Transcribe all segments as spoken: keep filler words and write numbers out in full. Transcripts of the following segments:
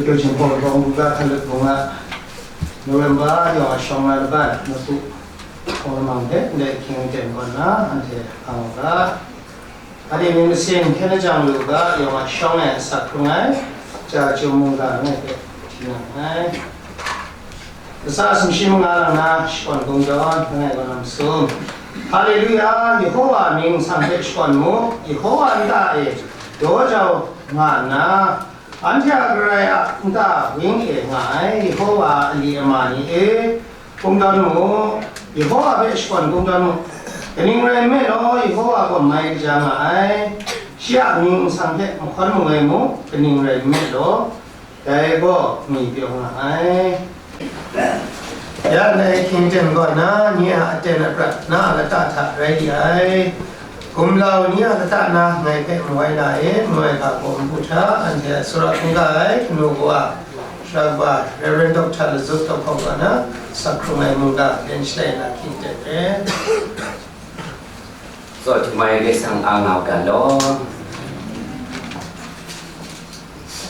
Kyaw Hkyen Hpaw Rawng Buga Hkalut Bung a November yawng a shawng na laban, Matu hpung lamang hte ndai hkying ten kaw nna anhte hpang u ga. Anhte myit masin hkyen lajang lu u ga, yawng a shawng e asak hkrung ai, Chya Chyum mungga langai hpe hti na nngai. Kasa sumshi manga lang na shakawn kungdawn langai kaw lam sum. Haleluya! Yehowa mying nsang hpe shakawn mu, Yehowa nta e daw jau nga nna, anhte a Karai a nta wang e nga ai Yehowa a ali ama ni e, kungdawn mu, Yehowa hpe shakawn kungdawn mu. Kaning rai nme law, Yehowa gaw mai kaja nga ai, shi a mying nsang hpe mahkawn mangai mu, kaning rai nme law, dai gaw ngwi pyaw nga ai. Ya ndai hkying ten kaw na, nye a aten aprat na a lata hta rai di ai. Gumlau ni a lata na ngai hpe mawai la e, mawai ga gaw npu hta anhte a tsawra hkungga ai kanu kawa, Shabba, Reverend Doctor Lazut Tawhpawng kaw na, sak hkrung ai mungga, len shalai na hkying ten re. Tsaw htum ai Karai Kasang a ngau ga law.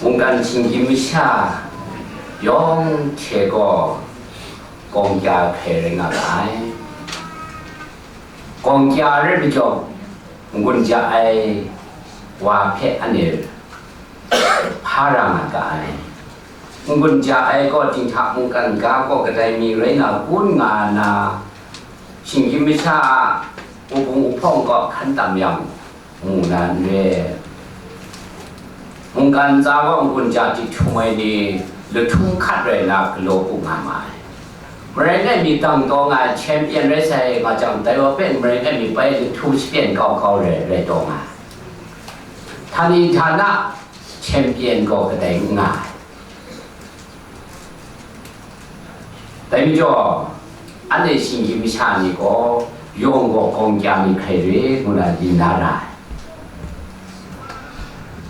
Mungkan shinggyim masha yawng hte gaw gawng kya hkrai rai nga ga ai. Gawng kya rai majaw, n-gun ja ai wa hpe anhte hpa ra nga ga ai. N-gun ja ai gaw dinghta mungkan ga kaw kadai mi rai na kun nga na, shinggyim masha a wubung wuhpawng kaw hkan tam yang, mu na n re. Mungkan ntsa gaw n-gun ja jahtum ai ni lahtum hkat rai na galaw u nga ma ai. Marai ngai mi dang taw nga ai, champion rai sai nga jang, dai wa hpe marai ngai mi bai lahtum shapyen kau kau rai, rai taw nga ai. Htani htana champion gaw kadai n nga ai. Dai majaw, anhte shinggyim masha ni gaw, yawng gaw gawng kya mi hkrai re ngu na yin na ra ai.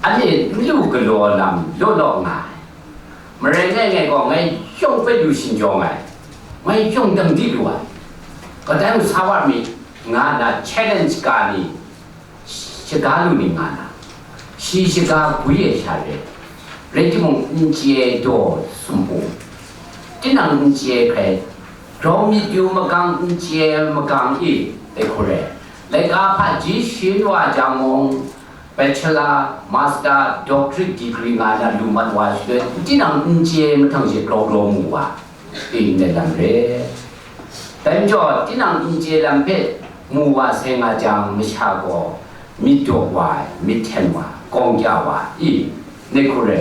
Anhte n lu galaw lam law law nga ai. Marai ngai, ngai gaw ngai yawng hpe lu shingjawng ai, ngai yawng dang di lu ai, kadai mung sa wa mi, nga nna challenge ga ni, shaga lu ni nga na, shi shaga gwi ai sha re, rai timung, n chye ai daw sumpu, tinang n chye ai hkrai, grau myit yu magang n chye ai magang i, dai hku rai, laika hpaji sharin wa jang mung, bachelor, master, doctorate degree nga na lu mat wa shaloi, tinang n chye ai mahtang she grau grau mu wa, ting ngai lam re. Dai majaw, tinang n chye lam hpe mu wa sai nga jang, masha gaw myit daw wa ai, myit hten wa ai, gawng kya wa ai, i, ngai hku re.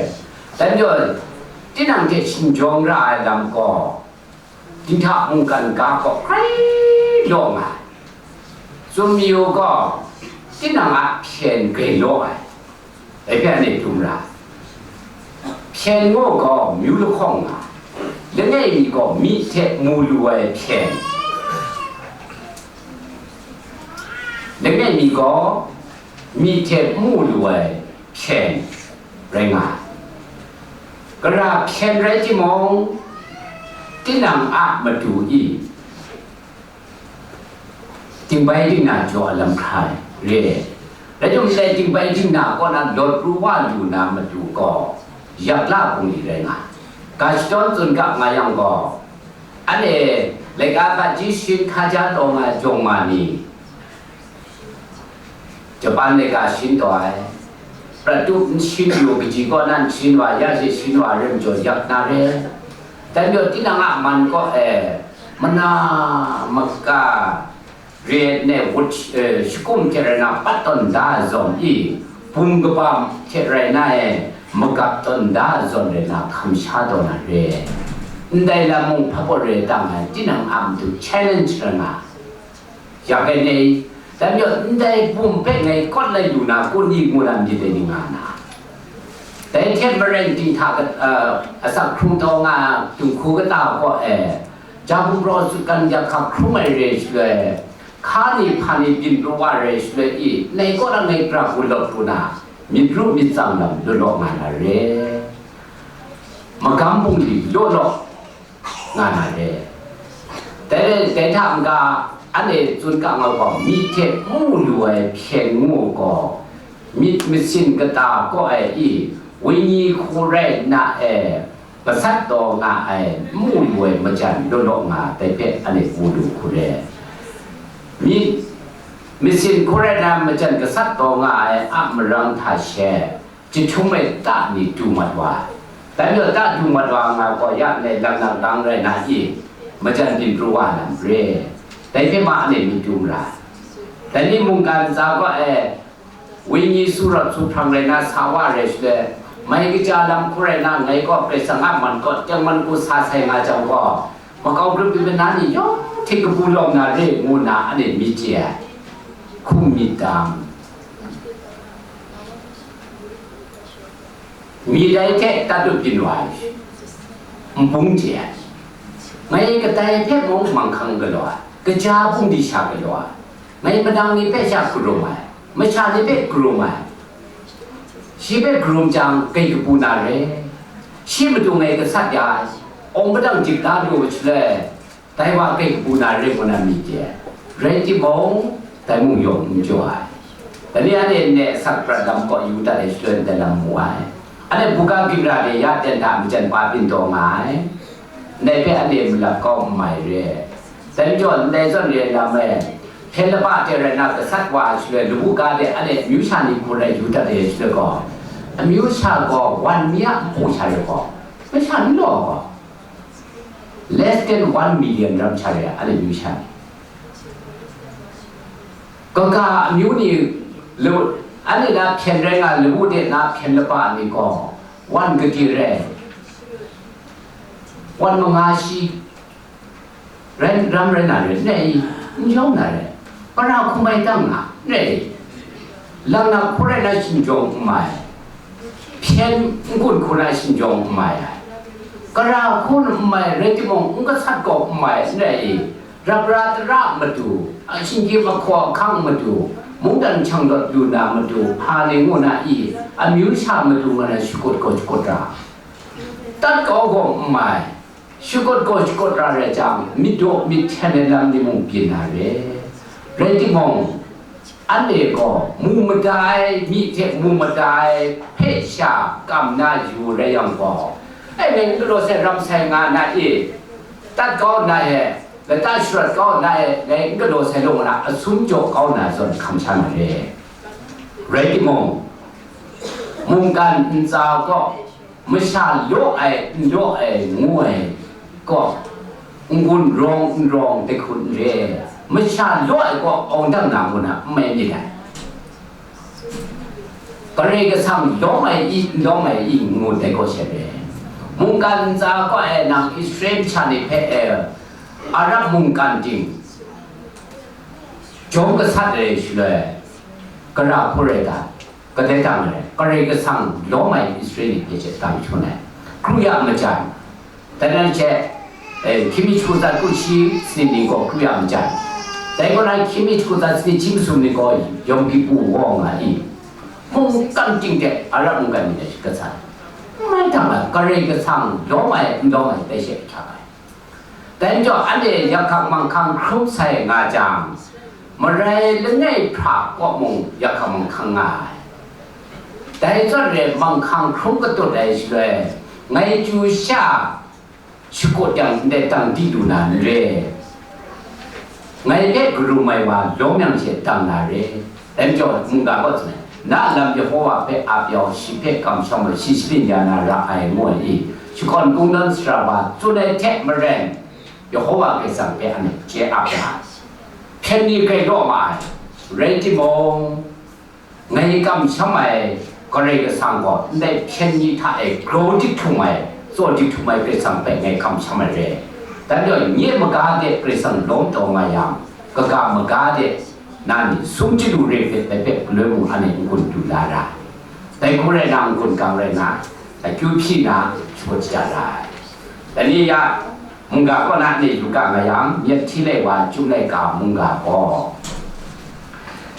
Dai majaw, tinang hte shingjawng ra ai lam gaw, dinghta mungkan ga kaw hkrai law nga ai. Tsun mayu gaw, tinang a hpyen grai law ai. Dai hpe anhte dum ra ai. Hpyen ngu gaw myu lahkawng nga ai. Langai mi gaw myi hte mu lu ai hpyen. Langai mi gaw myi hte mu lu ai hpyen rai nga ai. Gara hpyen rai timung, tinang a matu i, dingbai dingna jaw a lam hkra ai re ai. Rai timung, ndai dingbai dingna kaw na lawt ru wa lu na matu gaw, yak la bungli rai nga ai. Ga shadawn tsun ga nga yang gaw, anhte laika ga ji sharin hkaja taw nga ai jawng ma ni, Japan laika sharin taw ai, prat tup n sharin yu, kaji kaw na n sharin wa, ya she sharin wa ai rai majaw, yak na re. Dai majaw, tinang a man kaw e, mana maka re ai wut, eh, shakum hte rai na, pat tawn da ai zawn i, bum kaba hte rai na e, magap tawn da ai zawn rai na, hkam sha taw na re. Ndai lam mung hpa pawt re ai ta nga ai, tinang a matu challenge rai nga ai. Yak ai nei, dai majaw, ndai bum hpe ngai kawt lai lu na kun i ngu na myit ai ni nga na. Dai hte maren dinghta kat-, eh, asak hkrung taw nga ai, dinghku kata kaw e, ja bum raw sutgan yak hka hkrung ai re shaloi, hka ni hpa ni byin pru wa re shaloi i, ngai kaw na ngai grap wu lawt pru na, myit ru myit tsang lam law law nga na re. Magam bungli law law nga na re. Dai, dai hta n-ga, anhte tsun ga nga gaw, myi hte mu lu ai hpyen ngu gaw, myit masin kata kaw ai i, Wenyi hku rai nna e, gasat taw nga ai, n mu lu ai majan law law nga ai, dai hpe anhte mu lu hku re. Myit, myit sin hku rai nna majan gasat taw nga ai a marang hta she, jahtum e ta ni du mat wa ai. Dai majaw ta du mat wa nga gaw, ya ndai lam nang dang rai na i, majan byin pru wa na n re. Dai hpe ma anhte myit du mara ai. Dai ni mungkan ntsa gaw e, wenyi su rawt su hprang rai na sa wa rai shaloi, mai kaja lam hku rai na ngai gaw Karai Kasang a man kaw tengman hku sa sai nga jang gaw, makau grup mi na ni yawng hte kabu lawm na re ngu nna anhte myit chye ai. Hkum myit dang. Myit dai hte tatut byin wa ai, npung chye ai. Ngai kadai hpe mung manghkang galaw ai, kaja bungli sha galaw ai. Ngai madang ni hpe sha karum ai, masha ni hpe karum ai. Shi hpe karum jang, kai kabu na re. Shi matu ngai gasat ya ai, awng padang dik da lu ai shaloi, dai wa kai kabu na re ngu na myit chye ai. Rai timung, dai mung yawng n jaw ai. Dai ni anhte ndai asak prat lam kaw yu dat ai shaloi ndai lam mu ai. Anhte buga ginra de ya ten hta majan pa byin taw nga ai. Ndai hpe anhte malap kau n mai re. Dai majaw ndai zawn re lam e, hpyen laba de rai na gasat wa ai shaloi lawu ga de anhte amyu sha ni hku rai yu dat ai shaloi gaw, amyu sha gaw wan mi a npu sha re gaw, masha n law gaw, less than one million ram sha re ai, anhte amyu sha ni. Kaga amyu ni, lu-, anhte na hpyen rai nga lawu de na hpyen laba ni gaw, wan gade rai, wan manga shi, rai, ram rai na re, n rai i, n yawng na re, para hkum ai dang na, n rai i, lang na hku rai na shinjawng n mai, hpyen n gun hku na shinjawng n mai ai, kara hku n mai rai timung, n gasat gaw n mai, n rai i, rap ra tara matu, a shinggyim ahkaw ahkang matu, mungdan hkyang dawt lu na matu, hpa ni ngu na i, amyu sha matu nga na shakut gaw shakut ra, tat kau gaw n mai, shakut gaw shakut ra rai jang, myit daw myit hten ai lam ni mung byin na re. Rai timung, anhte gaw mu mada ai, myi hte mu mada ai hpe sha kam na yu rai yang gaw, ai, ngai n galaw sai ram sai nga na e, tat kau nna e, lata sharawt kau nna e, ngai n galaw sai law nga na, asum jaw kau na zawn hkam sha na re. Rai timung, mungkan ntsa gaw, masha law ai, n law ai, ngu ai gaw, n-gun rawng n rawng, dai hku n re, masha law ai gaw, awng dang na ngu na, n mai myit ai. Karai Kasang lawm ai i, n lawm ai i, ngu dai gaw she re. Mungkan ntsa gaw e, nang Israel masha ni hpe e, Arab mungkan ting, jawm gasat ai shaloi, gara hku rai ta, kadai tang rai, Karai Kasang lawm ai Israel ni hpe she tang hkrum ai, kru ya majan, dai nan she, eh, hkying mi jahku tsat kru shi sanit ni gaw kru ya majan, dai kaw na hkying mi jahku tsat sanit shi masum ni gaw Yom Kippur wa nga i, mungkan ting hte Arab mungkan ni hte shi gasat, n mai tang ai, Karai Kasang lawm ai, n lawm ai, dai she ahkyak ai. Dai majaw, anhte yakhang manghkang hkrum sai nga jang, marai langai hpra kaw mung yakhang manghkang nga ai. Dai zawn re manghkang hkrum katut ai shaloi, ngai chyu sha shakut yang ndai tang di lu na n re. Ngai hpe karum ai wa lawm yang she dang na re. Dai majaw, mungga gaw tsun ai, na lam Yehova hpe ap yau, shi hpe kamsham ai, shi sharin ya na ra ai, ngu ai i, shakawn kungdawn sara wa tsun ai hte maren, Yehova Karai Kasang hpe anhte chye ap ya ai. Hpyen ni grai law ma ai, rai timung, ngai kamsham ai Karai Kasang gaw ndai hpyen ni hta e grau dik htum ai, tsaw dik htum ai Karai Kasang hpe ngai kamsham ai re. Dan gaw, nye maga de Karai Kasang lawm taw nga yang, kaga maga de na ni sum chyalu re hpe dai hpe galoi mung anhte n-gun du la ra ai. Dai hku rai na, n-gun gang rai na, akyu hpyi na, shakut shaja ra ai. Dai ni ya, mungga kaw na anhte yu ga nga yang, myit hti lai wa, chyum laika mungga gaw,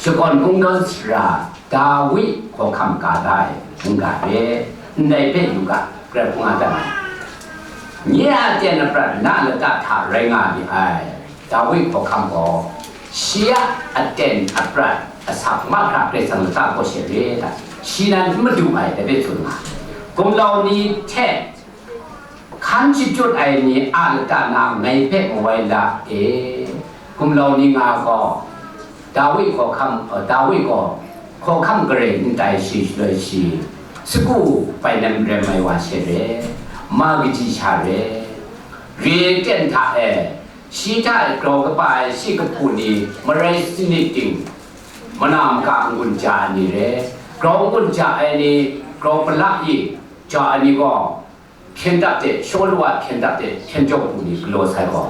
shakawn kungdawn sara Dawi hkawhkam ka da ai mungga re, ndai hpe yu ga, prat hpung a dat ai. Nye a aten aprat na lata hta rai nga mi ai. Dawi hkawhkam gaw, shi a aten aprat asak mahkra Karai Kasang lata kaw she re ai hta, shi nan n madu ai, dai hpe tsun nga ai. Gumlau ni hte hkan shachyut ai ni a lata na ngai hpe mawai la e. Gumlau ni nga gaw, Dawi hkawhkam, Dawi gaw hkawhkam garai n tai shi shaloi shi, sagu bainam rem ai wa she re, ma kaji sha re, re ten hta e, shi hta e grau kaba ai shi kahpu ni marai sanit ting, mana maka n-gun ja ai ni re, grau n-gun ja ai ni, grau pala i ja ai ni gaw, hpyen dap de, Shawlu a hpyen dap de, hpyen jau bu ni galaw sai gaw,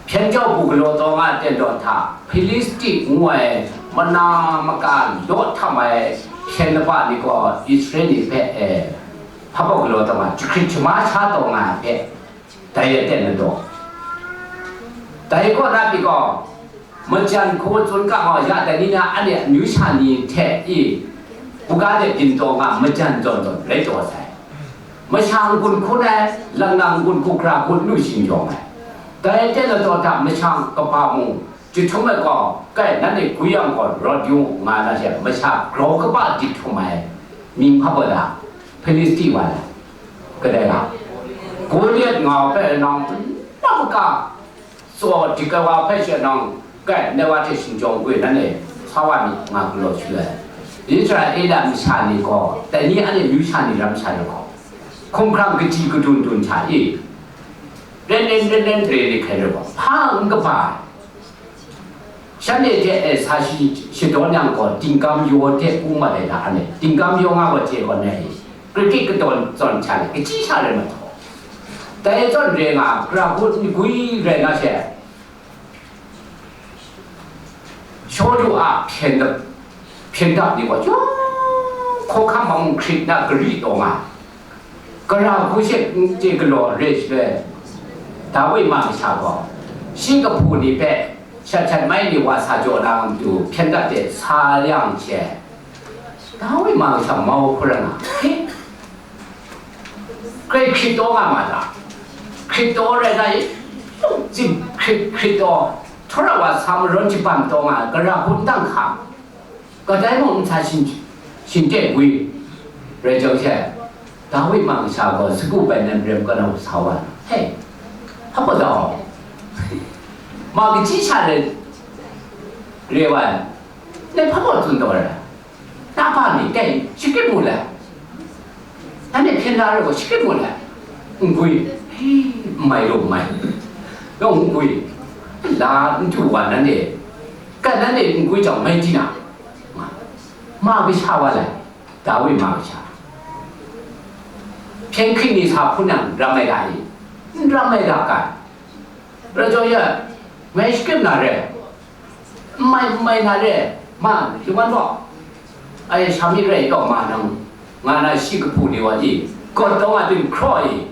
hpyen jau bu galaw taw nga ai ten daw hta, Hpilisti ngu ai mana maka law htam ai hpyen laba ni gaw Israel ni hpe, e, hpa baw galaw taw nga, jahkrit jama sha taw nga ai hpe, dai aten na daw. Dai kaw na pyi gaw, majan hku tsun ga gaw, ya dai ni na anhte amyu sha ni hte i, buga de byin taw nga, majan zawn zawn rai taw sai. Masha n-gun hkun ai, lang na n-gun hku hkra hku n lu shingjawng ai. Dai aten na daw hta masha kaba mung jahtum ai gaw, kai, nanhte gwi yang gaw rawt yu nga na she, masha grau kaba dik htum ai mying hpa baw da, Hpilisti wa lai. Kadai ra? Goliat nga ai hpe nang na maka tsaw dik ai wa hpe she nang, kai, ndai wa hte shingjawng gwi nanhte sa wa myit nga galaw shaloi, Israela masha ni gaw, dai ni anhte myu sha ni ram sha ni gaw, hkumhkrang kaji kadun dun hta i, ren ren ren ren re ni hkrai rai gaw, hpa n kaba ai. Shanhte hte, e, sa shi, shadawn yang gaw, tingkam yaw hte pung mat ai hta anhte, tingkam yaw nga gaw chye gaw nai, kritik katawn zawn hta le, kachyi sha rai mahtaw, dai zawn re nga, gara hku n gwi rai na she, Shawlu a hpyen dap, hpyen dap ni gaw, chyawm hkawhkam hpang hkrit na gari taw nga, gara hku she n chye galaw re shaloi, Dawi ma masha gaw, shi kahpu ni hpe shat shat mai ni wa sa jaw na matu hpyen dap de sa yang she, Dawi ma masha mau hkra nga, he, grai hkrit taw nga ma ta? Hkrit taw rai na i? Tsin hkrit hkrit taw, htawra wa sa marawn shaban taw nga, gara hku n dang hkam, kadai mung n sa shin, shin de gwi rai jang she, Dawi ma masha gaw sagu bai nan rem kanau sa wa, he, hpa baw da, ma kachyi sha re, re wa, ndai hpa baw tsun taw ai? Na hpa ni, dai, shakrit mu le? Nanhte hpyen la ai gaw shakrit mu le? N gwi, hi, n mai lu n mai, yawng n gwi, la n du wa nanhte, kan nanhte n gwi jang mai di na? Ma, ma kasha wa lai, Dawi ma kasha. Hpyen hkrit ni sa hpun yang ram ai ga i? N ram ai ga ga. Rai jaw ya, ngai shakrit na re, n mai, n mai na re, ma, yu man gaw, ai, sha mi rai taw ma nang, nga na shi kahpu ni wa i, gawt taw nga ting hkraw i,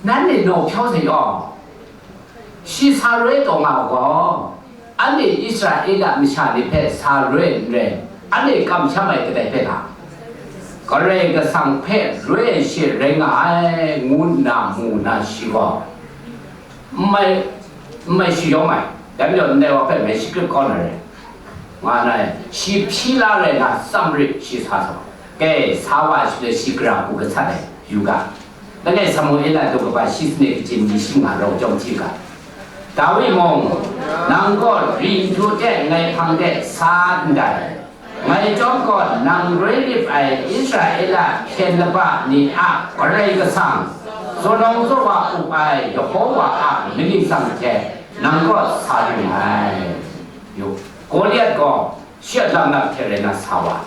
nanhte nau hpyaw sai yaw, shi sa roi taw nga gaw, anhte Israela masha ni hpe sa roi n rai, anhte kamsham ai kadai hpe hta, Karai Kasang hpe roi ai she rai nga ai, ngu nna mu na shi gaw, n mai, n mai shayawng ai, dai majaw ndai wa hpe ngai shakrit kau na re, nga na ai, shi hpyi la rai na, tsam rit shi sa sa, kai, sa wa ai shaloi shi gara hku gasat ai, yu ga. Langai Samuela daw kaba shi sanit kachyin ni shi nga rau chyawm hti ga. Dawi mung, nang gaw ri nhtu hte ngai hpang de sa ndai, ngai chyawm gaw nang roi rip ai Israela hpyen laba ni a Karai Kasang, tsun nawng tsaw wa up ai Yehova a myit ningsang hte nang gaw sa ring ai. Yu, Goliat gaw shi a laknak hte rai na sa wa,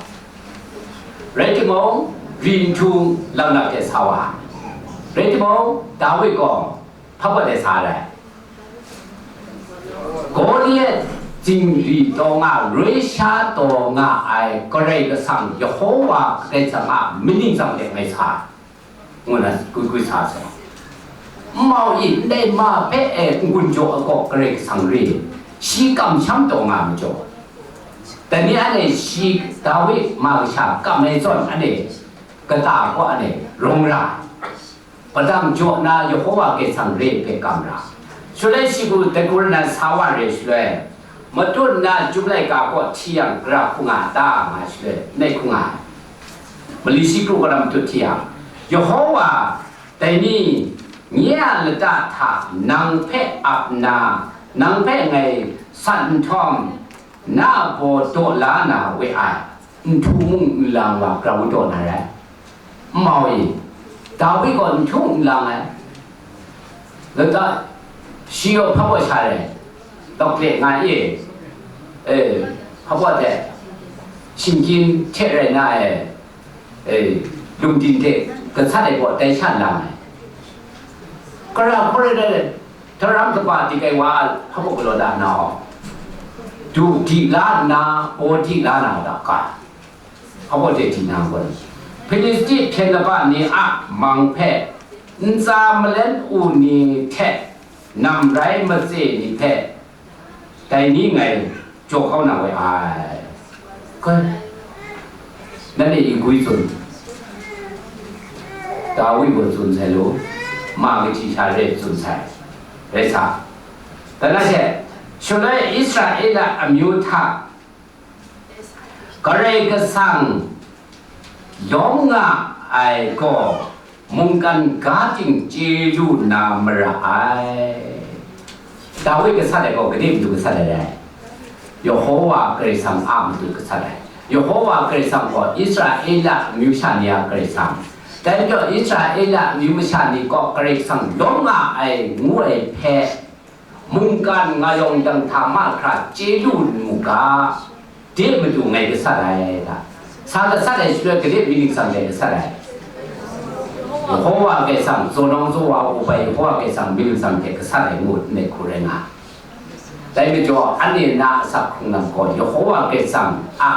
rai timung, ri nhtu laknak hte sa wa, rai timung, Dawi gaw hpa baw de sa ai. Goliat zingri taw nga, roi sha taw nga ai Karai Kasang Yehova Karai Kasang a myit ningsang de ngai sa, ngu na gwi gwi sa sai. N mau i, ndai ma hpe e n-gun jaw ai gaw Karai Kasang re, shi kamsham taw nga majaw, dai ni anhte shi Dawi ma kasha kam ai zawn anhte kata gaw anhte rawng ra ai. Padang jaw na Yehova Karai Kasang re hpe kam ra. Shaloi shi gaw dai hku rai na sa wa re shaloi, matut nna chyum laika kaw hti yang, gara hku nga a ta, nga shaloi, nai hku nga ai. Mali shi kru karam tut hti yang, Yehova, dai ni, nye a lata hta nang hpe ap nna, nang hpe ngai san nhtawm, na a baw daw la na we ai, nhtu mung n lang wa grau daw na rai. Nmau e, Dawi gaw nhtu n lang ai. Lata shi gaw hpa baw sha rai, dawk le nga e, e, hpa baw hte, shinggyim hte rai na e, e, lungdin hte gasat ai gaw dai sha n lang ai. Kara hkawra dai, daram kaba dik ai wa a hpa baw galaw da na aw, du di la nna, baw di la na da ka. Hpa baw de di na gaw, Hpilisti hpyen laba ni a mang hpe ntsa malen u ni hte namrai matse ni hpe dai ni ngai jaw kau na we ai. Kai, nanhte igwi tsun, Dawi gaw tsun sai lu, ma kahti sha re tsun sai, rai sa. Dan na she, shaloi Israela amyu hta Karai Kasang lawm nga ai gaw, mungkan ga ting chye lu na mara ai. Dawi gasat ai gaw, gade matu gasat ai rai? Yehowa Karai Kasang a matu gasat ai. Yehowa Karai Kasang gaw Israela amyu sha ni a Karai Kasang. Dai majaw, Israela amyu masha ni gaw Karai Kasang lawm nga ai ngu ai hpe, mungkan nga yawng dang hta mahkra chye lu n mu ga, de matu ngai gasat ai ta? Sa gasat ai shaloi, gade mi ningsang hte gasat ai? Yehowa Karai Kasang, zawn nawng zawn wa u bai Yehowa Karai Kasang mi ningsang hte gasat ai ngu nme hku rai nga. Dai majaw, anhte na asak hkrung lam gaw Yehowa Karai Kasang a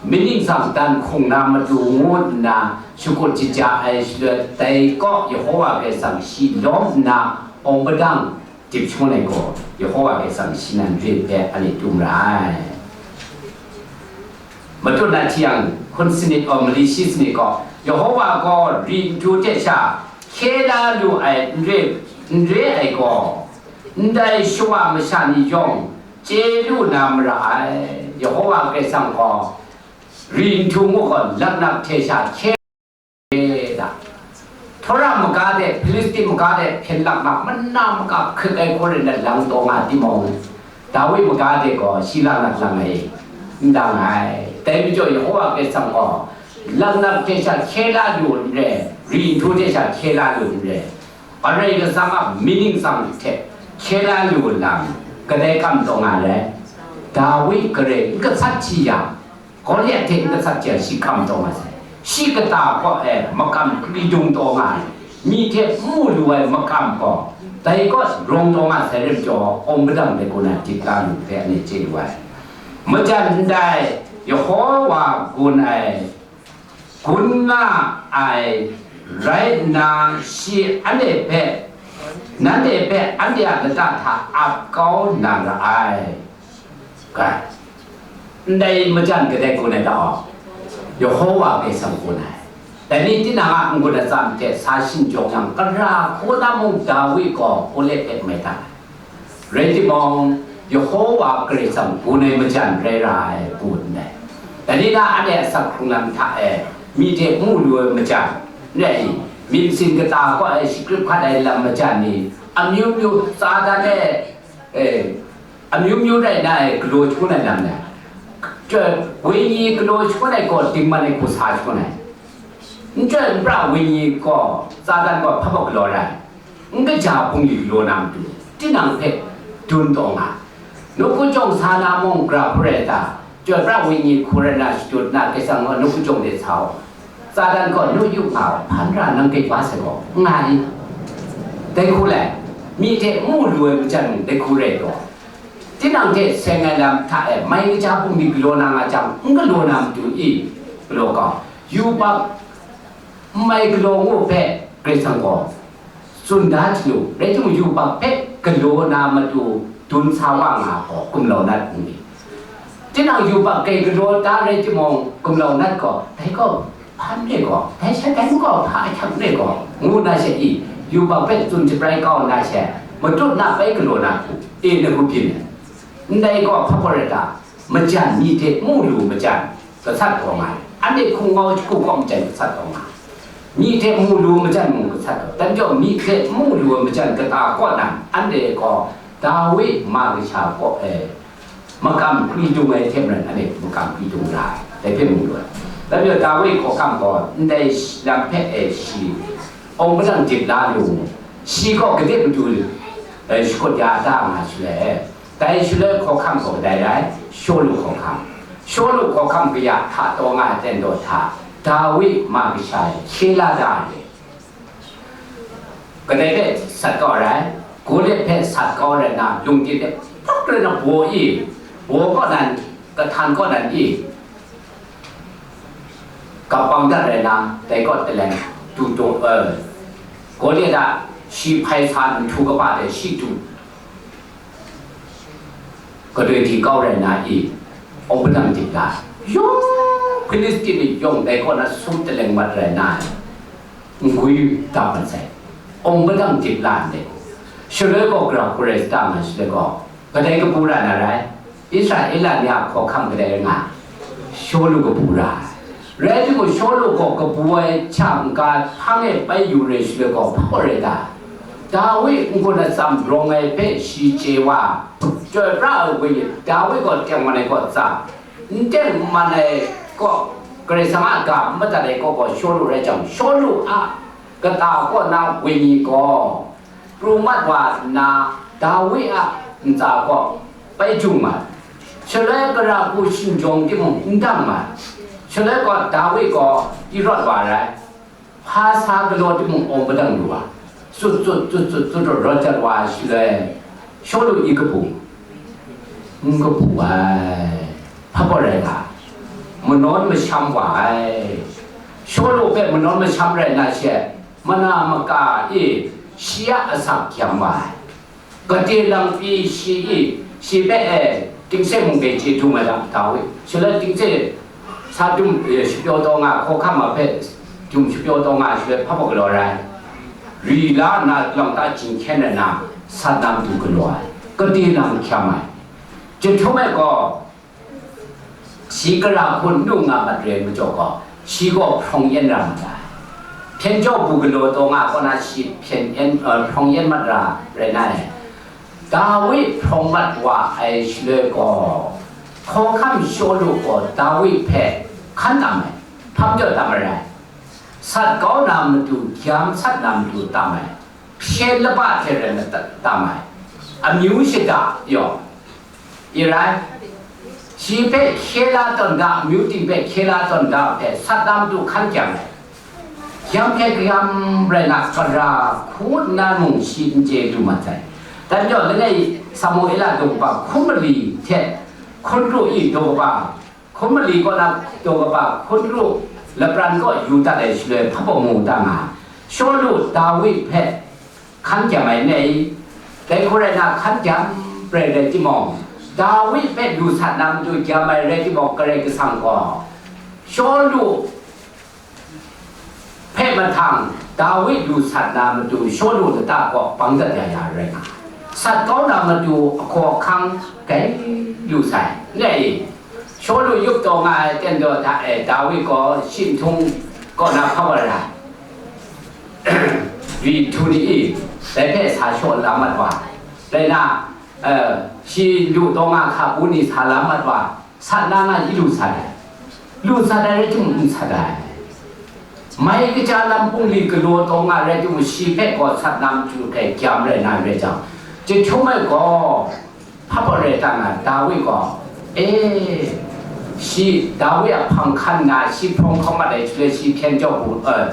mi ningsang dan hkrung na matu ngu nna shakut shaja ai shaloi, dai kaw Yehowa Karai Kasang shi lawm nna awng padang dip shangun ai gaw, Yehowa Karai Kasang shi nan re hpe anhte dum ra ai. Matut na hti yang, hkun sanit aw mali shi sanit gaw, Yehowa gaw ri nhtu hte sha hkye la lu ai n re, n re ai gaw, ndai shawa masha ni yawng chye lu na mara ai. Yehowa Karai Kasang gaw ri nhtu ngu gaw, laknak hte sha hkye da. Tora maga de, Hpilisti maga de hpyen laknak mana makap hkrit ai hku rai na lang taw nga timung, Dawi maga de gaw shi laknak lang ai, n lang ai. Dai majaw Yehowa Karai Kasang gaw laknak hte sha hkye la lu n re, ri nhtu hte sha hkye la lu n re, Karai Kasang a mi ningsang hte hkye la lu lam, kadai kam taw nga re? Dawi garai n gasat hti yang, Goliat hte n gasat hti yang, shi kam taw nga sai. Shi kata kaw e makam kri dung taw nga ai, myi hte n mu lu ai makam gaw, dai kaw rawng taw nga sai rai majaw, awng padang de kaw na dip la lu hpe anhte chye lu ai. Majan ndai Yehowa gun ai, gun nga ai rai nna, shi anhte hpe, nanhte hpe anhte a lata hta ap kau na ra ai. Ga, ndai majan kadai gun ai ta? Yehowa Karai Kasang gun ai. Dai ni tinang a n-gun atsam hte sa shinjawng yang, gara hku na mung Dawi gaw Goliat hpe mai ta ai. Rai timung, Yehowa Karai Kasang gun ai majan rai ra ai, gun ndai. Dai ni na anhte asak hkrung lam hta e, myi hte mu lu ai majan, n rai i, myit masin kata kaw e shagrip hkat ai lam majan ni, amyu myu, Satan e, e, amyu myu rai na e, galaw shangun ai lam ni, chyoi, wenyi galaw shangun ai gaw, dingman ai hku sa shangun ai. N chyoi n pra wenyi gaw, Satan gaw hpa baw galaw rai? N kaja bungli galaw na matu, tinang hpe dun taw nga. Nawku jawng sa na mung, gara hku rai ta? Chyoi pra wenyi hku rai na shadut na, Karai Kasang gaw nawku jawng de sa u. Satan gaw, naw yu nga, hpan ra nang grai wa sai gaw, n nga i? Dai hku lai, myi hte n mu lu ai majan mung dai hku rai taw, tinang hte seng ai lam hta e mai kaja bungli galaw na nga jang, n galaw na matu i? Galaw kau, yubak n mai galaw ngu hpe Karai Kasang gaw tsun da hte nu, rai timung, yubak hpe galaw na matu dun sa wa nga gaw, gumlau nat n ni? Tinang yubak grai galaw da rai timung, gumlau nat gaw, dai gaw hpan re gaw, dai sha dai gaw hpa ahkyak re gaw, ngu na she i? Yubak hpe tsun shabrai kau na she, matut na bai galaw na hku, e, na hku byin ai. Ndai gaw hpa gaw rai ta? Majan, myi hte mu lu majan, gasat gaw nga ai. Anhte hkungau shagu kaw majan gasat taw nga, myi hte mu lu majan mung gasat taw, dan jaw myi hte mu lu ai majan kata kaw nan, anhte gaw Dawi ma kasha kaw e makam kri dung ai hte maren, anhte makam kri dung ra ai, dai hpe mu lu ai. Dan jaw Dawi hkawhkam gaw ndai lam hpe e shi awng padang dip la lu mu, shi gaw gade matu e, shakut ya da nga shaloi, dai shaloi hkawhkam gaw kadai rai? Shawlu hkawhkam. Shawlu hkawhkam kaya hta taw nga ai ten daw hta, Dawi ma kasha e hkye la da ai. Kadai hpe sat kau ai rai? Goliat hpe sat kau ai rai nna, lungdin de hprak rai nna baw i, baw kaw nan, kahtan kaw nan i, gap bang dat rai nna, dai kaw taleng du taw, eh, Goliat a shi hpai sa nhtu kaba de shi du, gadoi di kau rai nna i, awng padang dip la, yawng Hpilisti ni yawng dai kaw na sum taleng mat rai nna, ngwi dap mat sai, awng padang dip la ndai. Shaloi gaw gara hku rai sa ta nga shaloi gaw, kadai kabu ra na rai? Israela ni a hkawhkam kadai rai nga? Shawlu kabu ra ai. Rai timung, Shawlu gaw kabu ai hta n-ga hpang e bai yu re shaloi gaw, hpa rai ta? Dawi n-gun atsam rawng ai hpe shi chye wa, chyoi pra ai wenyi, Dawi gaw tengman ai kaw tsa, n teng n man ai kaw, Karai Kasang a ga n madat ai kaw gaw Shawlu rai jang, Shawlu a kata kaw na wenyi gaw pru mat wa nna, Dawi a ntsa kaw bai jung mat. Shaloi gara hku shingjawng timung n dang mat. Shaloi gaw Dawi gaw pyi rawt wa ai. Hpa sa galaw timung awng padang lu ai. Tsut tsut tsut tsut tsut rawt rawt jat wa ai shaloi, Shawlu i kabu, n kabu ai. Hpa pawt rai ga? Manawn masham wa ai. Shawlu hpe manawn masham rai na she, mana maka e shi a asak gyam wa ai. Gade lang pyi shi i, shi hpe e, tingse mung hpe chye dum ai lam, Dawi. Shaloi tingse sa dum, e, shapyaw taw nga, hkawhkam a hpe dum shapyaw taw nga, shaloi hpa pawt galaw rai. Ri la nna, lang ta jinghkyen ai na, sat na matu galaw ai. Gade lang hkyam ai. Jahtum e gaw, shi gara hku n lu nga mat re ai majaw gaw, shi gaw hprawng yan ra mat ai. Hpyen jaw bu galaw taw nga kaw na shi hpyen yan, eh, hprawng yan mat ra rai na ai. Dawi hprawng mat wa ai shaloi gaw, hkawhkam Shawlu gaw Dawi hpe hkan tam ai, hpa majaw tam ai rai? Sat kau na matu, gyam sat na matu tam ai, hpyen laba hte rai madat tam ai, amyu shada yaw, i rai, shi hpe hkye la tawn da, amyu ting hpe hkye la tawn da hpe sat na matu hkan kyang ai. Gyam hpe gyam rai na, gara hku nna mung shi n chye du mat ai. Dan jaw, langai Samuela daw kaba hkun mali hte hkun ru i daw kaba, hkun mali kaw na daw kaba hkun ru lapran kaw yu dat ai shaloi hpa pawt mu ta nga, Shawlu Dawi hpe hkan gyam ai n rai? Dai hku rai na, hkan gyam rai rai timung, Dawi hpe lu sat na matu gyam ai rai timung, Karai Kasang gaw Shawlu hpe mahtang Dawi lu sat na matu Shawlu lata kaw bang dat ya ya rai nga, sat kau na matu ahkaw ahkang gai lu sai, n rai i? Shawlu yup taw nga ai ten daw hta e Dawi gaw shi nhtung kaw na hpa wa ra, ri htu ni i, dai hpe sa shaw la mat wa, rai na, eh, shi lu taw nga hka bu ni sa la mat wa, sat na nga i lu sat ai, lu sat ai rai timung n sat ai. Mai kaja lam bungli galaw taw nga rai timung, shi hpe gaw sat na matu hkrai gyam rai na rai jang, jahtum e gaw hpa pawt rai ta nga, Dawi gaw, e, shi Dawi a hpang hkan nna, shi hprawng hkau mat ai shaloi, shi hpyen jaw bu, eh,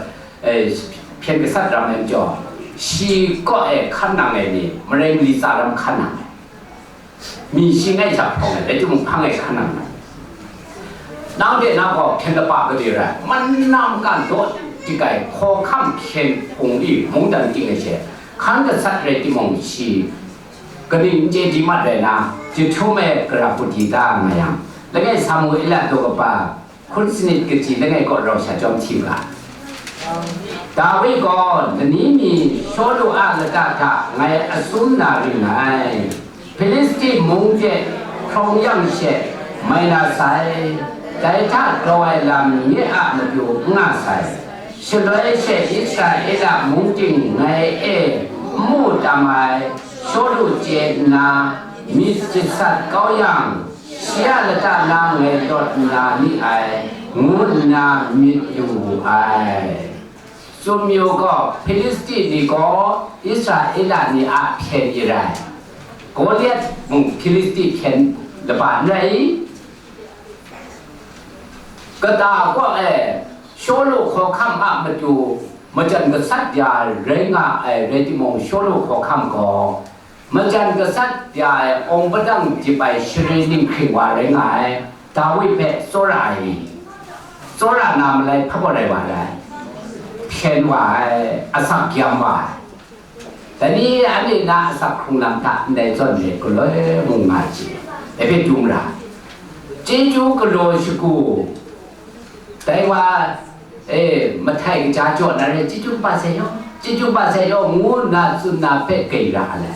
eh, hpyen gasat ram ai majaw, shi kaw e hkan nang ai ni, marai mali tsa ram hkan nang ai. Mi shi ngai hta hprawng ai, rai timung hpang e hkan nang ai. Nang de na gaw hpyen laba gade rai, man na mungkan daw dik ai, hkawhkam hpyen hpung i mungdan ting ai she, hkan gasat rai timung, shi kaning n chye di mat rai na, jahtum e gara hku di da nga yang, langai Samuela daw kaba hkun sanit kaji langai kaw rau sha chyawm hti u ga. Dawi gaw lani mi Shawlu a lata hta ngai a sum na ring ai, Hpilisti mung de hkrawng yang she mai na sai. Dai hta grau ai lam nye a matu n nga sai. Shaloi she Israela mung ting ngai e n mu tam ai Shawlu chye nna myit jasat kau yang, shi a lata na ngai lawt nna ni ai, ngu nna myit yu wu ai. Tsun mayu gaw, Hpilisti ni gaw Israela ni a hpyen e rai. Goliat mung Hpilisti hpyen laba n rai i? Kata kaw e, Shawlu hkawhkam a matu majan gasat ya rai nga ai rai timung, Shawlu hkawhkam gaw majan gasat ya ai awng padang dip ai share ninghkring wa rai nga ai Dawi hpe tsawra ai, tsawra na malai hpabaw rai wa ai, hpyen wa ai, asak gyam wa ai. Dai ni anhte na asak hkrung lam hta ndai zawn re galoi mung nga ai hte, dai hpe dum ra, chyeju galaw shagu, dai wa, e, mahtai kaja jaw na re, chyeju kaba sai yaw, chyeju kaba sai yaw, ngu nna tsun na hpe grai ra ai.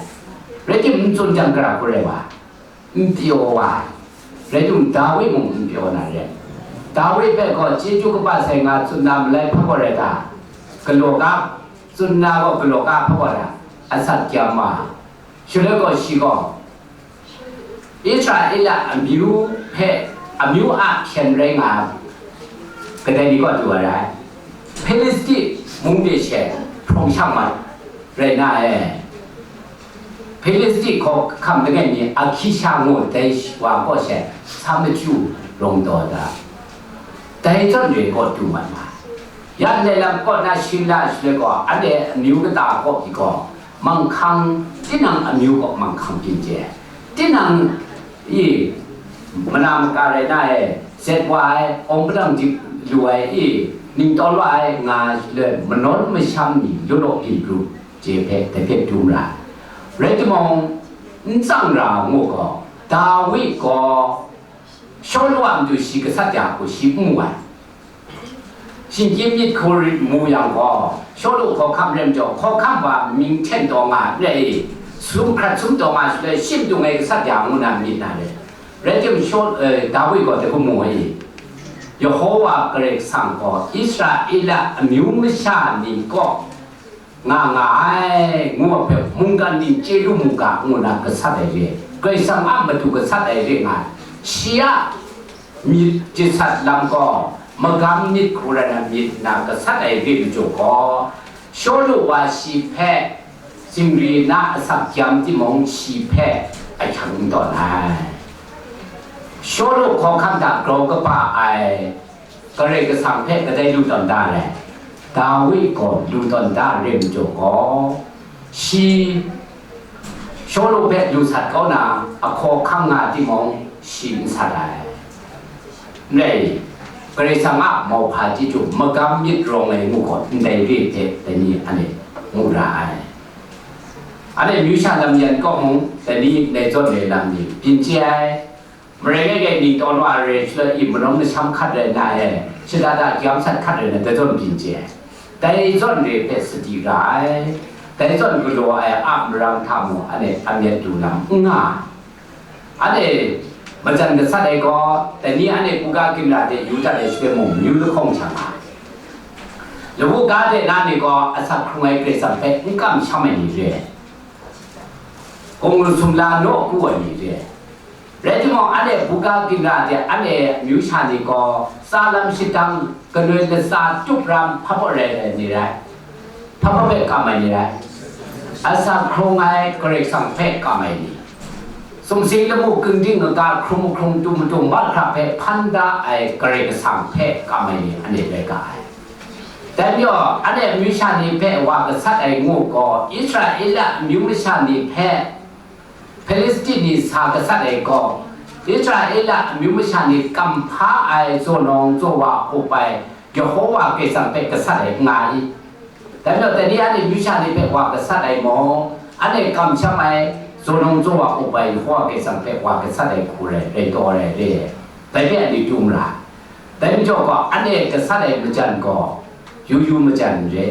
Rai timung, n tsun jang gara hku rai wa, n pyaw wa ai. Rai timung, Dawi mung n pyaw na re. Dawi hpe gaw chyeju kaba sai nga tsun na malai hpabaw rai ta? Galaw ga, tsun na gaw galaw ga hpabaw ta? Asak gyam wa. Shaloi gaw shi gaw Israela amyu hpe, amyu a hpyen rai nga ai, kadai ni kaw du ai rai? Hpilisti mung de she hprawng shang mat rai na e. Hpilisti hkawhkam langai mi Akisha ngu dai wa kaw she sa machyu rawng taw da, dai zawn re kaw du mat ma ai. Ya ndai lam kaw na shing la shaloi gaw, anhte amyu kata kaw pyi gaw, manghkang, tinang amyu kaw manghkang byin chye ai. Tinang i, mana maka rai na e, zet wa ai, awng padang dip lu ai i, ningtawng wa ai nga ai shaloi, manawn masham ni law law byin pru chye hpe dai hpe dum ra ai. Rai timung, n tsang ra ngu gaw, Dawi gaw Shawlu a matu shi gasat ya hku shi n mu ai. Shingkyim myit hku rit mu yang gaw, Shawlu hkawhkam rai majaw, hkawhkam wa mying hten taw nga ai, sum hkrat sum taw nga ai shaloi, shi matu ngai gasat ya ngu na myit na re. Rai timung, Shaw-, eh, Dawi gaw dai hku mu ai, Yehova Karai Kasang gaw Israela amyu masha ni kaw nga nga ai, ngu ai hpe mungkan ning chye lu mu ga, ngu na gasat ai re, Karai Kasang a matu gasat ai re nga ai. Shi a myit jasat lam gaw magam myit hku rai na myit na gasat ai re majaw gaw, Shawlu wa shi hpe zingri na asak gyam timung, shi hpe ahkyang n tawn ai. Shawlu hkawhkam hta grau kaba ai Karai Kasang hpe kadai lu tawn da ai? Dawi gaw lu tawn da ai re majaw gaw, shi Shawlu hpe lu sat kau na, ahkaw hkang nga timung, shi n sat ai. N rai, Karai Kasang a mauhpa chyeju magam myit rawng ai ngu gaw, ndai re hte dai ni anhte mu ra ai. Anhte amyu sha lam yan kaw mung, dai ni ndai zawn ai lam ni byin chye ai. Marai ngai ngai ningtawng wa ai re shaloi, i manawn masham hkat rai na e, shada da gyam sat hkat rai na, dai zawn byin chye ai. Dai zawn re hpe sadi ra ai, dai zawn galaw ai a marang hta mung, anhte amyat du lam n nga ai. Anhte majan gasat ai gaw, dai ni anhte buga ginra de yu dat ai shaloi mung, myu lahkawng hta nga ai. Lawu ga de na ni gaw, asak hkrung ai Karai Kasang hpe n kamsham ai ni re ai, hkungru sumla naw ku ai ni re ai. Rai timung, anhte buga ginra de anhte amyu sha ni gaw, tsa lam shadang, kanoi latsa tup ram hpa baw rai ai ni rai, hpa baw hpe kam ai ni rai, asak hkrung ai Karai Kasang hpe kam ai ni, sumsing lamu kingding kaga hkrum mahkrum, tum matum mahkra hpe hpan da ai Karai Kasang hpe kam ai ni anhte rai ga ai. Dai majaw, anhte amyu sha ni hpe wa gasat ai ngu gaw, Israela amyu masha ni hpe Hpilisti ni sa gasat ai gaw, Israela amyu masha ni kamhpa ai zawn nawng zawn wa up ai Yehova Karai Kasang hpe gasat ai nga i? Dai majaw, dai ni anhte amyu sha ni hpe wa gasat ai mung, anhte kamsham ai zawn nawng zawn wa up ai Yehova Karai Kasang hpe wa gasat ai hku rai, rai taw ai re ai. Dai hpe anhte dum ra ai. Dai majaw gaw, anhte gasat ai majan gaw, yu yu majan n re,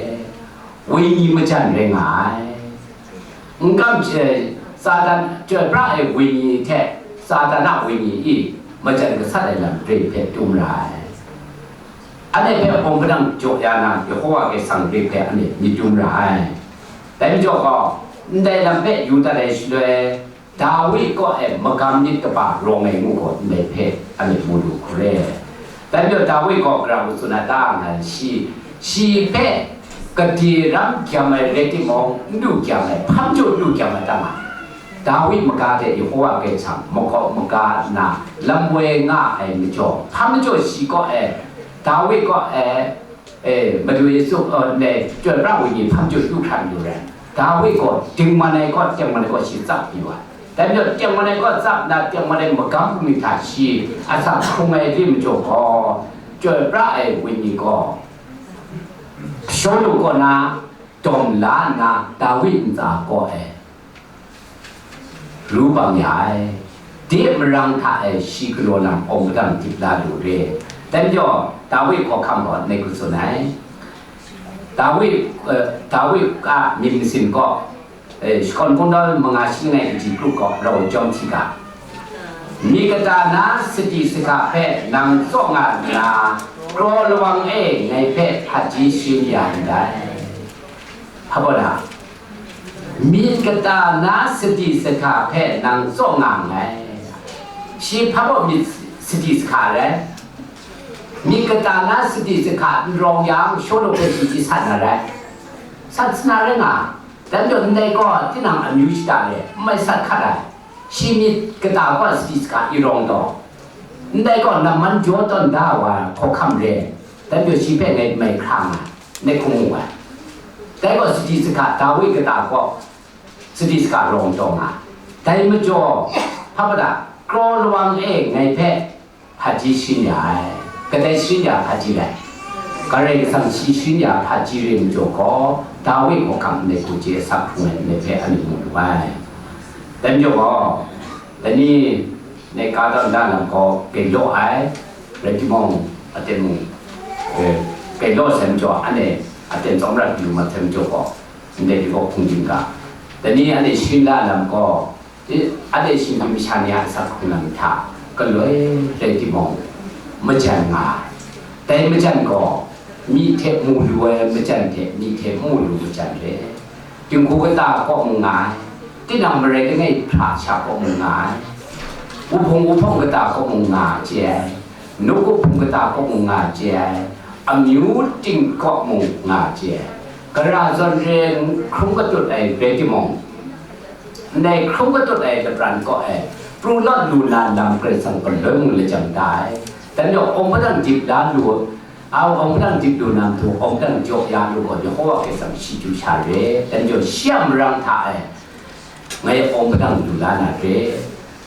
wenyi majan rai nga ai. N kam, eh, Satan, chyoi pra ai wenyi hte Satan a wenyi i, majan gasat ai lam re hpe tum ra ai. Anhte hpe awng padang jaw ya na, Yehova Karai Kasang re hpe anhte myit dum ra ai. Dai majaw gaw, ndai lam hpe yu dat ai shaloi, Dawi kaw e magam myit kaba rawng ai ngu gaw ndai hpe anhte mu lu hkru re. Dai majaw Dawi gaw gara hku tsun ai ta nga ai, shi, shi hpe gade ram gyam ai rai timung, n du gyam ai, hpa majaw n du gyam ai ta nga ai. Dawi maga hte Yehova Karai Kasang makau maga nna lam woi nga ai majaw, hpa majaw shi kaw e, Dawi kaw e, e, Madu Yesu, e, ne, Chyoi pra Wenyi hpa majaw du hkran lu rai. Dawi gaw dingman ai kaw, tengman ai kaw shi tsap yu ai. Dai majaw tengman ai kaw tsap nna, tengman ai magam bungli hta shi asak hkrung ai re majaw gaw, Chyoi pra ai Wenyi gaw Shawlu kaw na dawm la nna, Dawi ntsa kaw e ru bang ya ai. De marang hta e shi galaw lam awng padang dip la lu re. Dai majaw, Dawi hkawhkam gaw ngai hku tsun ai. Dawi, eh, Dawi a myit masin gaw, eh, shakawn kungdawn manga shi langai kaji grup gaw rau jawm hti ga. Myit kata na sadi sahka hpe nang tsaw nga nna, kraw lawang e ngai hpe hpaji sharin ya ndai. Hpa baw da? Myit kata na sadi sahka hpe nang tsaw nga nngai. Shi hpa baw myit sadi sahka rai? Myit kata na sadi sahka n rawng yang, Shawlu hpe shi sat na rai? Sat sa na rai nga. Dai majaw ndai gaw tinang amyu shada re, n mai sat hkat ai. Shi myit kata gaw sadi sahka e rawng taw, ndai gaw namman jaw tawn da wa ai hkawhkam re, dai majaw shi hpe ngai n mai hkra nga, ngai hkum mu ai. Dai gaw sadi sahka Dawi kata gaw sadi sahka rawng taw nga. Dai majaw, hpa baw da, kraw lawang e ngai hpe hpaji sharin ya ai. Kadai sharin ya hpaji rai? Karai Kasang shi sharin ya hpaji re majaw gaw, Dawi hkawhkam ndai hku chye asak hkrung ai ndai hpe anhte mu lu ai. Dai majaw gaw, dai ni, ngai ka tawn da lam gaw galaw ai, rai timung, aten mung, eh, galaw sai majaw, anhte aten tsawmrat yu mat sai majaw gaw, ndai hte gaw hkungdin ga. Dai ni anhte sharin la lam gaw, anhte shinggyim masha ni a asak hkrung lam hta galoi rai timung, majan nga ai. Dai majan gaw, myi hte mu lu ai majan hte myi hte mu lu majan re. Dinghku kata kaw mung nga ai, tinang marai langai hpra sha kaw mung nga ai, wuhpung wuhpawng kata kaw mung nga chye ai, nawku hpung kata kaw mung nga chye ai, amyu ting kaw mung nga chye ai, gara zawn re hkrum katut ai rai timung, ndai hkrum katut ai lapran kaw e pru lawt lu na lam Karai Kasang galoi mung lajang da ai. Dan yawng awng padang dip la lu, au awng padang dip lu na matu awng padang jaw ya lu gaw, Yehova Karai Kasang shi chyu sha re. Dan yawng shi a marang hta e ngai awng padang lu la na re.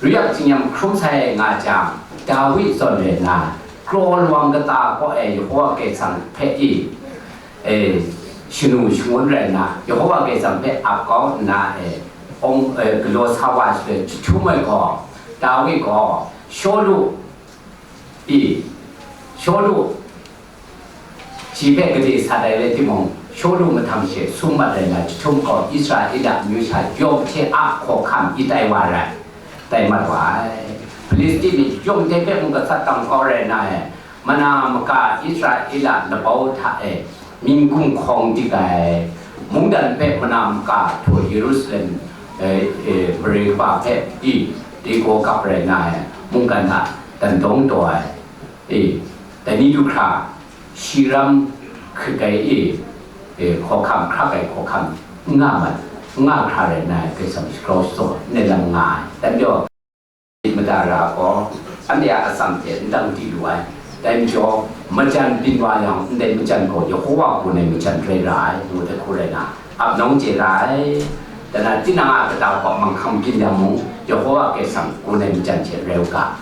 Ru yak chyingyam hkrum sai nga jang, Dawi zawn re na, kraw lawang kata kaw e Yehova Karai Kasang hpe i, e, shanu shangun rai nna, Yehova Karai Kasang hpe ap kau nna, e, awng, e, galaw sa wa shaloi, jahtum ai gaw, Dawi gaw, Shawlu i, Shawlu shi hpe gade sat ai rai timung, Shawlu mahtam she sum mat rai nna, jahtum gaw Israela amyu sha yawng hte a hkawhkam i tai wa rai, tai mat wa ai. Hpilisti ni yawng hte hpe mung gasat kang kau rai nna, e, mana maka Israela labau hta e mying gumhkawng dik ai, mungdan hpe mana maka htaw Yerusalem, e, e, mare kaba hpe i, dai gaw kap rai nna, e, mungkan hta dan dawng taw ai, e, dai ni du hkra, shi ram hkrit ai, e, e, hkawhkam hkrak ai hkawhkam n nga mat, n nga hkra rai nna, Karai Kasang shagrau shatsawm ai lam nga ai. Dan jaw, mada ra gaw, anhte a atsam hte n dang di lu ai. Dai majaw, majan byin wa yang, ndai majan gaw Yehova gun ai majan rai ra ai, ngu ai hku rai nna, ap nawng chye ra ai. Dan na, tinang a kata hpawt manghkang byin yang mung, Yehova Karai Kasang gun ai majan hte rai u ga.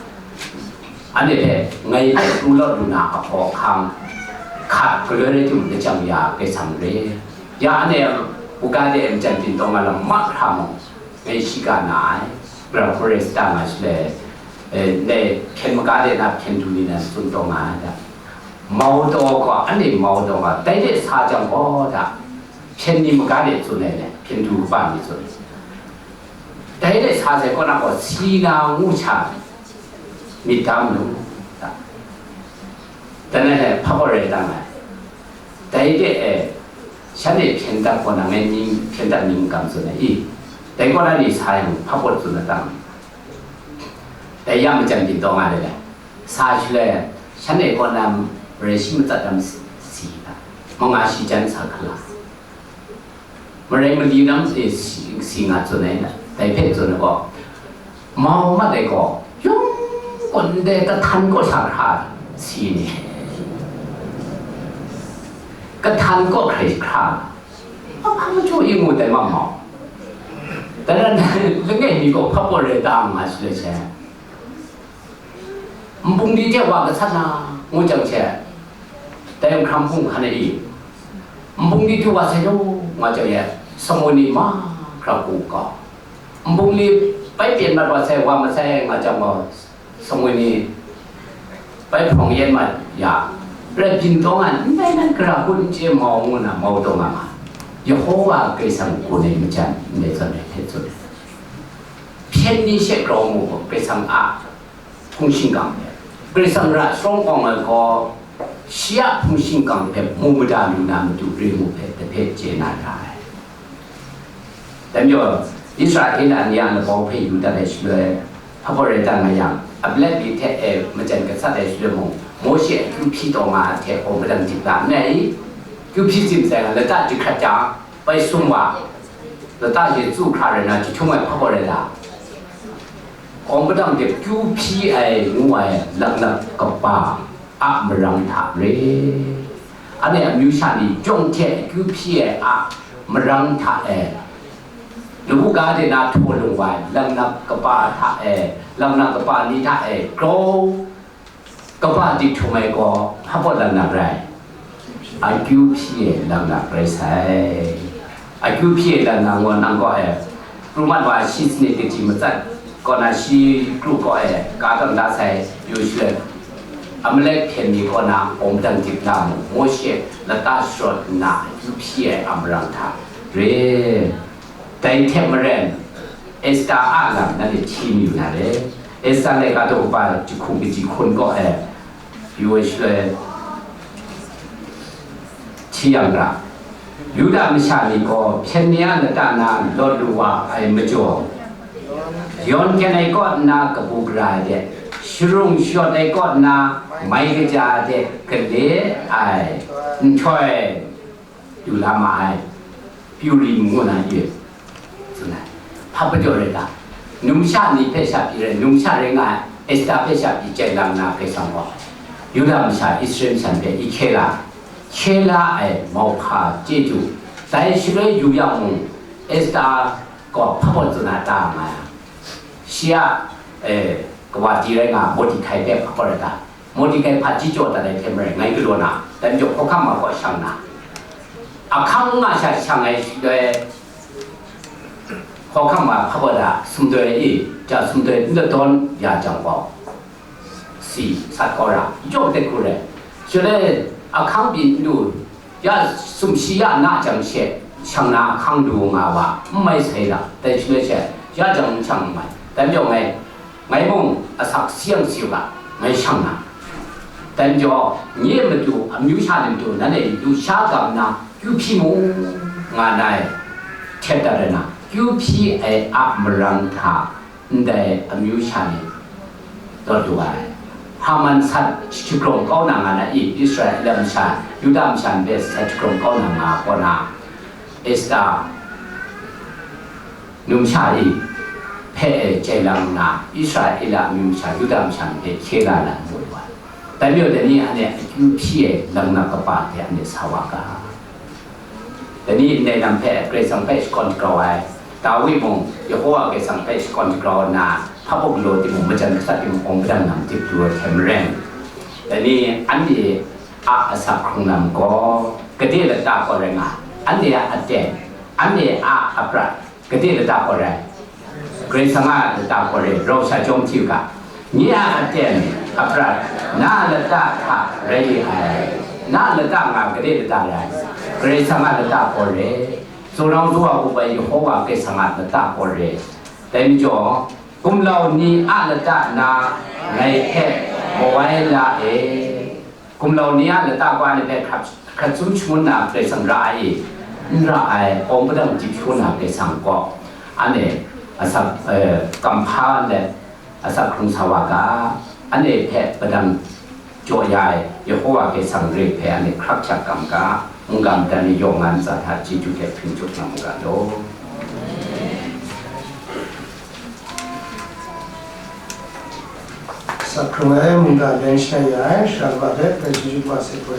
Anhte hpe ngai hpe pru lawt lu na a hkawhkam hkat galoi rai timung, lajang ya Karai Kasang re. Ya anhte a hku ga de ai majan byin taw nga lam ma hkra mung, ngai shiga na ai, gara hku rai sa ta nga shaloi, e, ndai hpyen maga de na hpyen du ni nan tsun taw nga ai hta. Mau taw gaw, anhte mau taw nga, dai de sa jang gaw hta, hpyen ni maga de tsun ai le, hpyen du kaba ni tsun ai. Dai de sa sai kaw na gaw, si na ngu sha, myit da mu, da. Dai na he hpa baw rai tang ai. Dai de e, shanhte hpyen dat kaw na ngai mying, hpyen dat mying kam tsun ai i? Dai kaw na ni sa yang hpa baw tsun na tang? Dai ya majan byin taw nga ai le, sa shaloi, shanhte kaw na marai shi matsat dam si, si, manga shi jan sa hkala. Marai mali lam e si, si nga tsun ai, dai hpe tsun ai gaw, mau mat ai gaw, yawng gaw ndai kahtan kaw sa hkra si ni, kahtan kaw hkrai hkra, ahpa majaw i ngu dai ma mau. Dai ran ai, langai mi gaw hpa baw rai ta nga shi le she. Nbungli hte wa gasat na, ngu jang she, dai nhkram hpung hkan ai i, nbungli du wa sai law, nga jang e, sangwi ni mahkra ku kau. Nbungli bai pyen mat wa sai, wa masai, nga jang gaw, sangwi ni bai hprawng yen mat ya. Rai byin taw nga, ndai nan gara hku n chye mau ngu na, mau taw nga ma. Yehowa Karai Kasang hku ni majan, ndai zawn e hpe tsun ai. Hpyen ni she grau mu gaw, Karai Kasang a hpung shingkang hpe, Karai Kasang ra sharawng awng ai gaw, shi a hpung shingkang hpe mu mada lu na matu re mu hpe, dai hpe chye na ra ai. Dai majaw, Israela ni a labau hpe yu dat ai shaloi, hpa baw rai dat nga yang, Amalek ni hte e majan gasat ai shaloi mung, Mawshe akyu hpyi taw nga ai hte awng padang dik la n ai i? Kyu hpyi tsim sai, lata jahkrat jang, bai sum wa, lata she tsu hkra rai na, jahtum ai hpa baw rai ta? Awng padang de kyu hpyi ai ngu ai laknak kaba a marang hta re. Anhte amyu sha ni jawng hte akyu hpyi ai a marang hta e, lawu ga de na htaw lung wa ai laknak kaba hta e, laknak kaba ni hta e grau kaba dik htum ai gaw hpa baw laknak rai? Akyu hpyi ai laknak rai sai. Akyu hpyi ai laknak ngu nang gaw e, pru mat wa shi sanit kaji matsat kaw na, shi kru kaw e ka tawn da sai yu shaloi, Amalek hpyen ni kaw na awng padang dik la mu, Mawshe lata sharawt nna akyu hpyi ai a marang hta re. Dai hte maren, Esta a lam nanhte hti mayu na re. Esta laika daw kaba jahku kaji hkun kaw e, yu ai shaloi, hti yang ga, Yuda masha ni gaw hpyen ni a lata na lawt lu wa ai majaw, yawn kyan ai kaw nna kabu gara ai de, sharung shayawt ai kaw nna mai kaja ai de gale ai, nhtoi, du la ma ai, Purim ngu na ye, tsun ai. Hpa majaw rai ta? Numsha ni hpe sha pyi rai, numsha rai nga ai, Esta hpe sha pyi chye lang na Karai Kasang gaw, Yuda masha Israel masha ni hpe i hkye la, hkye la ai mauhpa chyeju. Dai shaloi yu yang mung, Esta gaw hpa baw tsun na ta nga ai? Shi a, eh, kawa di rai nga Mordekai hpe hpa baw rai ta? Mordekai hpaji jaw dat ai hte maren ngai galaw na, dai majaw hkawhkam ma kaw shang na, ahkang nga sha shang ai shaloi, hkawhkam ma hpa baw da sumdoi i, ja sumdoi n ladawn ya jang gaw, si sat kau ra, yawng tet hku rai. Shaloi ahkang byin n lu, ya sumshi ya na jang she, shang na ahkang du nga wa, n mai sai la, dai shaloi she, ya jang n shang n mai. Dai majaw ngai, ngai mung asak si yang si u ga, ngai shang na. Dai majaw, nye matu, amyu sha ni matu, nanhte lusha gam nna, kyu hpyi mu, nga na e, htet dat ai na, kyu hpyi ai a marang hta, ndai amyu sha ni rawt lu ai. Haman sat shagrawng kau na nga na i? Israela masha, Yuda masha ni hpe sat shagrawng kau na nga kaw na, Esta numsha i hpe e chye lang nna, Israela amyu masha, Yuda masha ni hpe hkye la na mu lu ai. Dai majaw dai ni anhte akyu hpyi ai laknak kaba hte anhte sa wa ga. Dai ni ndai lam hpe Karai Kasang hpe shakawn shagrau ai, Dawi mung Yehowa Karai Kasang hpe shakawn shagrau nna, hpa baw galaw timung, majan gasat timung, awng padang nang dip lu ai hte maren, dai ni anhte a asak hkrung lam gaw gade lata kaw rai nga, anhte a aten, anhte a aprat, gade lata kaw rai? Karai Kasang a lata kaw rai, rau sha chyawm hti u ga. Nye a aten, aprat, na a lata hta rai li ai. Na a lata nga gade lata rai? Karai Kasang a lata kaw rai. Tsaw rau tsaw wa up ai Yehowa Karai Kasang a lata kaw rai. Dai majaw, Gumlau ni a lata na ngai hpe mawai la e. Gumlau ni a lata gaw anhte hpe hkrat, hkrat sum shangun na Karai Kasang ra ai i? N ra ai, awng padang jip shangun na Karai Kasang gaw, anhte asak, eh, kamhpa let asak hkrung sa wa ga, anhte hpe padang jaw ya ai Yehowa Karai Kasang re hpe anhte hkrak hkyak kam ga, mungga madan ni yawng nga ntsa hta chyeju hte hpring chyut nga mu ga law. Asak hkrung ai mungga madan shai ya ai, shalwa hpe hpring chyut wa se hpe.